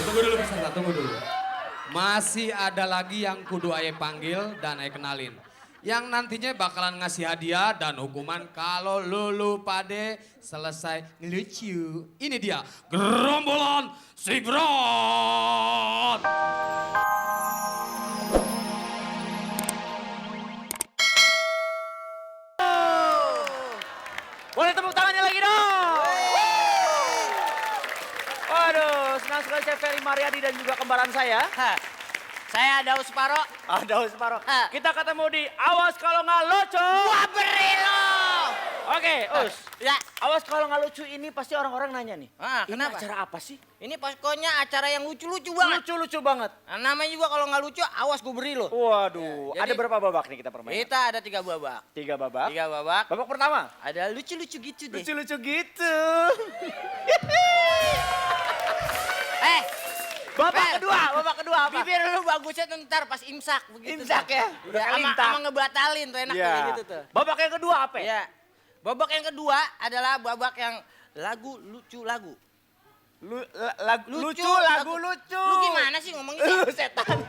Tunggu dulu peserta, tunggu dulu. Masih ada lagi yang kudu Aye panggil dan Aye kenalin. Yang nantinya bakalan ngasih hadiah dan hukuman kalau lulu pade selesai ngelucu. Ini dia, gerombolan Sigron. Boleh tepuk tangannya lagi dong. Waduh, senang sekali saya Ferry Mariadi dan juga kembaran saya. Saya Daus Paro. Daus Separo. Kita ketemu di Awas Kalau Nggak Lucu. Wah beri lo. Oke, Us. Ya. Awas Kalau Nggak Lucu ini pasti orang-orang nanya nih. Ini Kenapa? acara apa sih? Ini pokoknya acara yang lucu-lucu banget. Lucu-lucu banget. Nah, namanya juga kalau nggak lucu, awas gue beri lo. Waduh, Ya, ada jadi- berapa babak nih kita permainan? Kita ada 3 babak. 3 babak. 3 babak. Babak pertama. Ada lucu-lucu gitu deh. Lucu-lucu gitu. Babak kedua apa? Bibir lu bagusnya tuh ntar pas imsak begitu. Imsak tuh. ya? Udah Iya, kelintak. sama ngebatalin tuh enak tuh kayak gitu tuh. Babak yang kedua apa ya? Ya. Babak yang kedua adalah babak yang lagu lucu lagu. Lucu, lagu lucu. Lu gimana sih ngomongnya? Lu setan. Lu.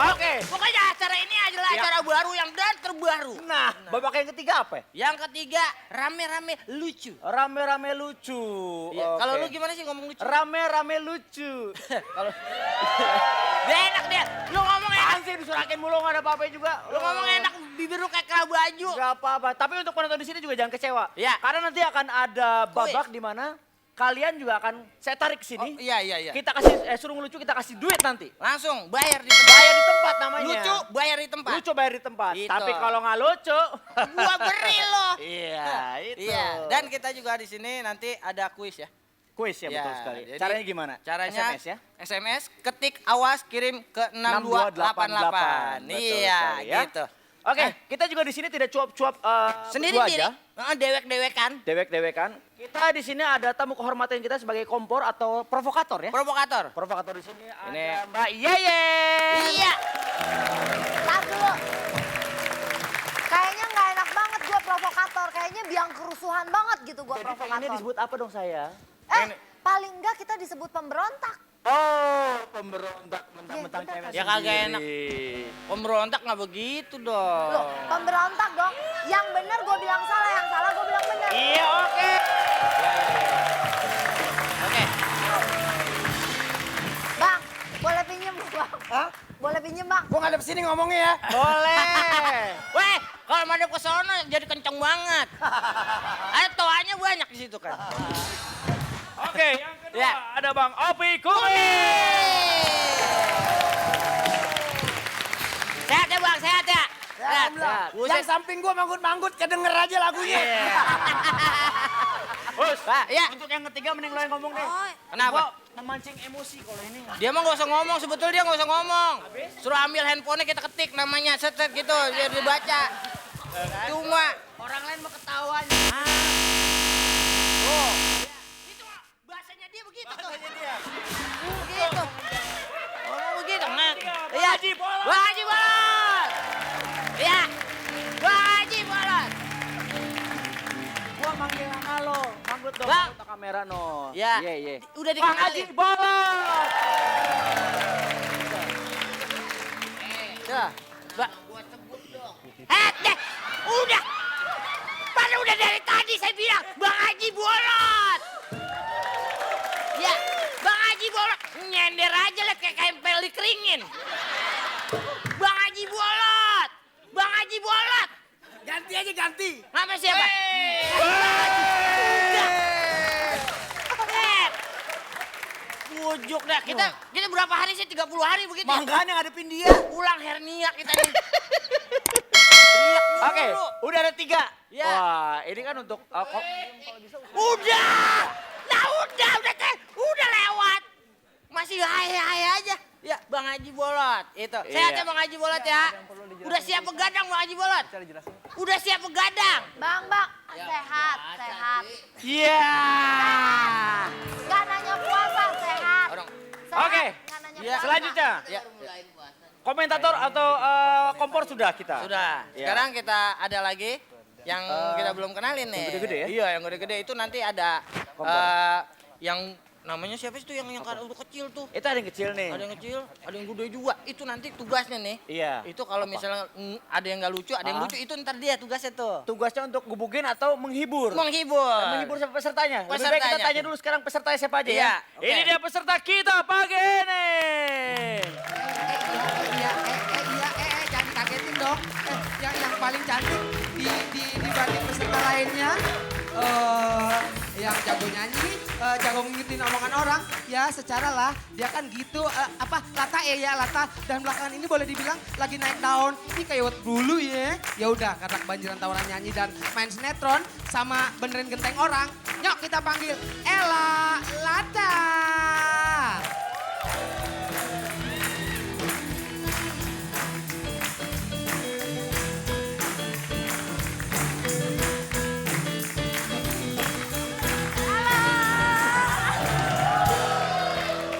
Oke. Pokoknya acara ini adalah Ya. acara baru yang dan terbaru. Nah, babak yang ketiga apa ya? Yang ketiga rame-rame lucu. Rame-rame lucu. Iya, Oke. kalau lu gimana sih ngomong lucu? Rame-rame lucu. Kalau dia enak dia. Lu ngomong enak. Apaan sih disurakin mulu nggak ada apa-apa juga. Lu ngomong enak bibir lu kayak kera baju. Gak apa-apa. Tapi untuk penonton di sini juga jangan kecewa. Ya. Karena nanti akan ada babak di mana kalian juga akan saya tarik ke sini. Iya. Kita kasih suruh ngelucu, kita kasih duit nanti. Langsung bayar di tempat. Bayar di tempat namanya. Lucu bayar di tempat. Lucu bayar di tempat. Gitu. Tapi kalau nggak lucu, Gua beri lo. Iya, itu. Iya, dan kita juga di sini nanti ada kuis ya. kuis ya, betul sekali. jadi Caranya gimana? Caranya SMS ya. SMS, ketik awas kirim ke 6288. 6288. Betul Iya, sekali ya. gitu. Oke, kita juga di sini tidak cuap-cuap Sendiri berdua diri. aja. Dewek-dewekan. Dewek-dewekan. Kita di sini ada tamu kehormatan kita sebagai kompor atau provokator ya. Provokator. Provokator di sini Ini. ada Mbak Yeye. Iya. Tar dulu. Kayaknya nggak enak banget gue provokator. Kayaknya biang kerusuhan banget gitu gue Jadi provokator. ini disebut apa dong saya? Paling enggak kita disebut pemberontak. Oh, pemberontak mentang-mentang Iya, kita cewek Ya kagak sendiri. enak. Pemberontak nggak begitu dong. Loh, pemberontak dong. Yang bener gue bilang salah, yang salah gue bilang bener. Iya, oke. Oke. Bang, boleh pinjem bang? Hah? Boleh pinjem bang? Gua ngadep sini ngomongnya ya. Boleh. Weh, kalau madep ke sono jadi kenceng banget. Ada toanya banyak di situ kan. Oke, yang kedua Ya. ada Bang Opi Kuning. Sehat ya bang, sehat ya. Sehat. Yang samping gua manggut-manggut kedenger aja lagunya. Bos, Ya. untuk yang ketiga mending lo yang ngomong deh. Kenapa? Gua memancing emosi kalau ini. Dia mah gak usah ngomong, sebetulnya dia gak usah ngomong. Suruh ambil handphonenya kita ketik namanya, set gitu, biar dibaca. Cuma orang lain mau ketawa. Oh. Itu mah bahasanya dia begitu tuh. Begitu. Oh begitu. Nah, Bang Haji Bolot. Bang Haji Bolot. Iya. Bang Haji Bolot. Gua manggil nama lo. Manggut dong, Bang. foto kamera no. Ya. Iya. Udah Bang Haji dikenalin. Bolot. Tuh. Gua sebut dong. Deh. Udah. Pada udah dari tadi saya bilang Bang Haji Bolot. Ya, Bang Haji Bolot nyender aja lah kayak kempel dikeringin. Bang Haji Bolot. Bang Haji Bolot. Ganti aja ganti. Nama siapa? Bujuk dah. Kita berapa hari sih? 30 hari begitu. ya? Makanya ngadepin dia. Pulang hernia kita nih. Oke, udah ada 3. Ya. Wah, ini kan untuk Udah! Nah udah lewat. Masih hai aja. Ya, Bang Haji Bolot. Itu. Sehat ya Bang Haji Bolot ya. Udah siap begadang Bang Haji Bolot? Udah siap begadang. Bang, sehat, sehat. Iya. Gak nanya puasa, sehat. Orang. Sehat, Oke, nggak nanya Ya. puasa. selanjutnya Ya, komentator atau kompor sudah kita. sudah. Ya. Sekarang kita ada lagi yang kita belum kenalin nih. Yang gede-gede ya? Iya, yang gede-gede itu nanti ada Kompor. yang namanya siapa sih itu yang udah kecil tuh? Itu ada yang kecil nih. Ada yang kecil, ada yang gede juga. Itu nanti tugasnya nih. Iya. Itu kalau misalnya ada yang nggak lucu, ada yang Ah. lucu itu ntar dia tugasnya tuh. Tugasnya untuk gebukin atau menghibur. Menghibur. Menghibur siapa pesertanya? Lebih baik kita Pesertanya. tanya dulu sekarang pesertanya siapa aja Iya, ya. oke. Ini dia peserta kita pagi ini. Jangan dikagetin dong. Yang paling cantik dibanding peserta lainnya, yang jago nyanyi, jago ngingetin omongan orang, ya secara lah dia kan gitu, Lata Lata, dan belakangan ini boleh dibilang lagi naik daun. Ini kayak waktu dulu ya. Ya udah karena kebanjiran tawaran nyanyi dan main sinetron sama benerin genteng orang. Yuk kita panggil Ella Lata.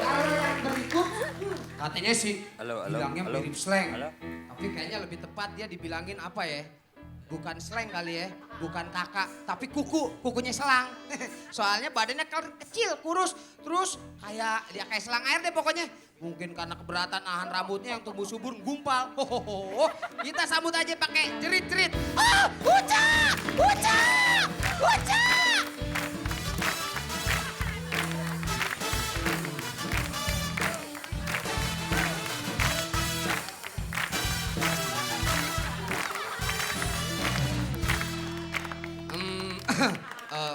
Kalau yang berikut, katanya sih bilangnya mirip slang. Tapi kayaknya lebih tepat dia dibilangin apa ya? Bukan slang kali ya, bukan kakak, tapi kukunya selang. Soalnya badannya kecil, kurus, terus kayak selang air deh pokoknya. Mungkin karena keberatan nahan rambutnya yang tumbuh subur, gumpal. Hohoho. Kita sambut aja pakai jerit-jerit. Oh, Uca! Uca! Uca!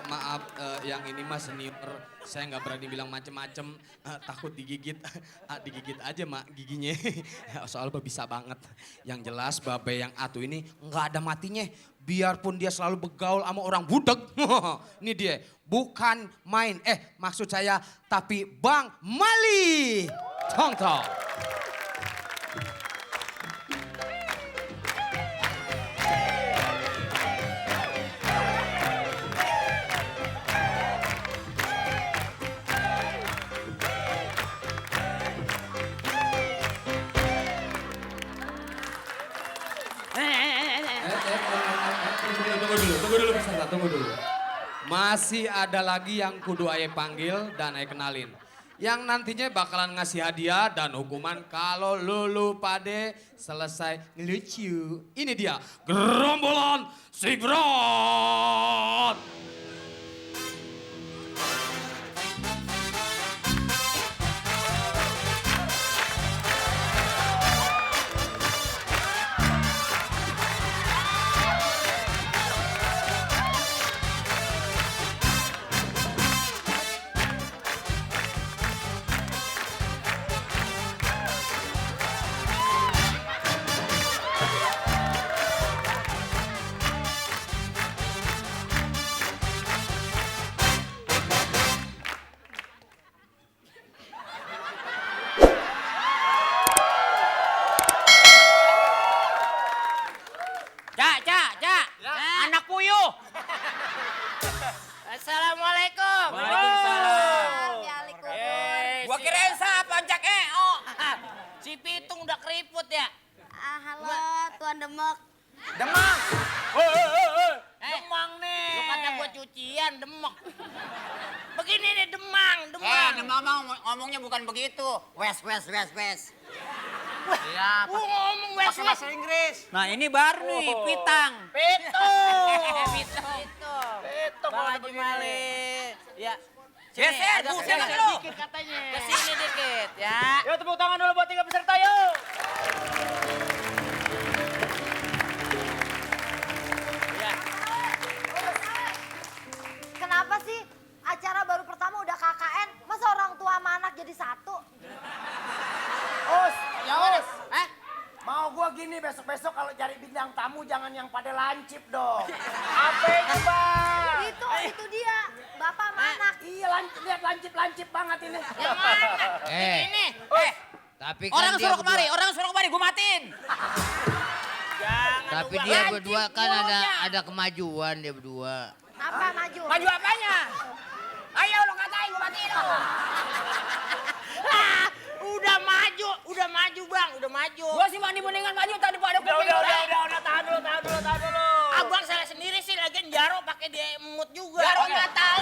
Maaf, yang ini mah senior, saya nggak berani bilang macem-macem, takut digigit, digigit aja mak giginya, soal bisa banget. Yang jelas babe yang atu ini nggak ada matinya, biarpun dia selalu begaul sama orang budeg, ini dia, bukan main, maksud saya tapi Bang Mali, tong. Tunggu dulu. Masih ada lagi yang kudu Aye panggil dan Aye kenalin. Yang nantinya bakalan ngasih hadiah dan hukuman kalau lulu pade selesai ngelucu. Ini dia, gerombolan Sigrot. Anak puyuh. Assalamualaikum. Waalaikumsalam. Ya, Alikudun. Gua kirain siapa Jack EO. Si Pitung udah keriput ya. Halo, Tuan Demek. Demang. Demang nih. Lu kata gua cucian, demek. Begini nih demang. Ngomongnya bukan begitu. Wes. Iya, ngomong wes Bahasa Inggris. Nah ini baru nih, pitang. Pitung. Itu Bang Haji Mali. Ya. Geser, agak buset kesini lu. dikit katanya. Kesini dikit ya. Yuk tepuk tangan dulu buat 3 peserta yuk. Kenapa sih acara baru pertama udah KKN? Masa orang tua sama anak jadi satu? Ya wes. Mau gua gini besok-besok kalau cari bintang tamu jangan yang pada lancip dong. Apa itu bang? Itu dia, bapak sama anak. Iya lihat lancip banget ini. Yang mana? Ini. Tapi Orang suruh kemari, gua matiin. Jangan Tapi ubah dia lancip berdua kan mulutnya. ada kemajuan dia berdua. Apa maju? Maju apanya? Ayo lo katain gua matiin lo. Udah maju bang, udah maju. Gua sih mendingan maju tadi pada kuping. Udah, tahan dulu. Abang salah sendiri Jaro pakai dia emut juga. Jaro nggak tahu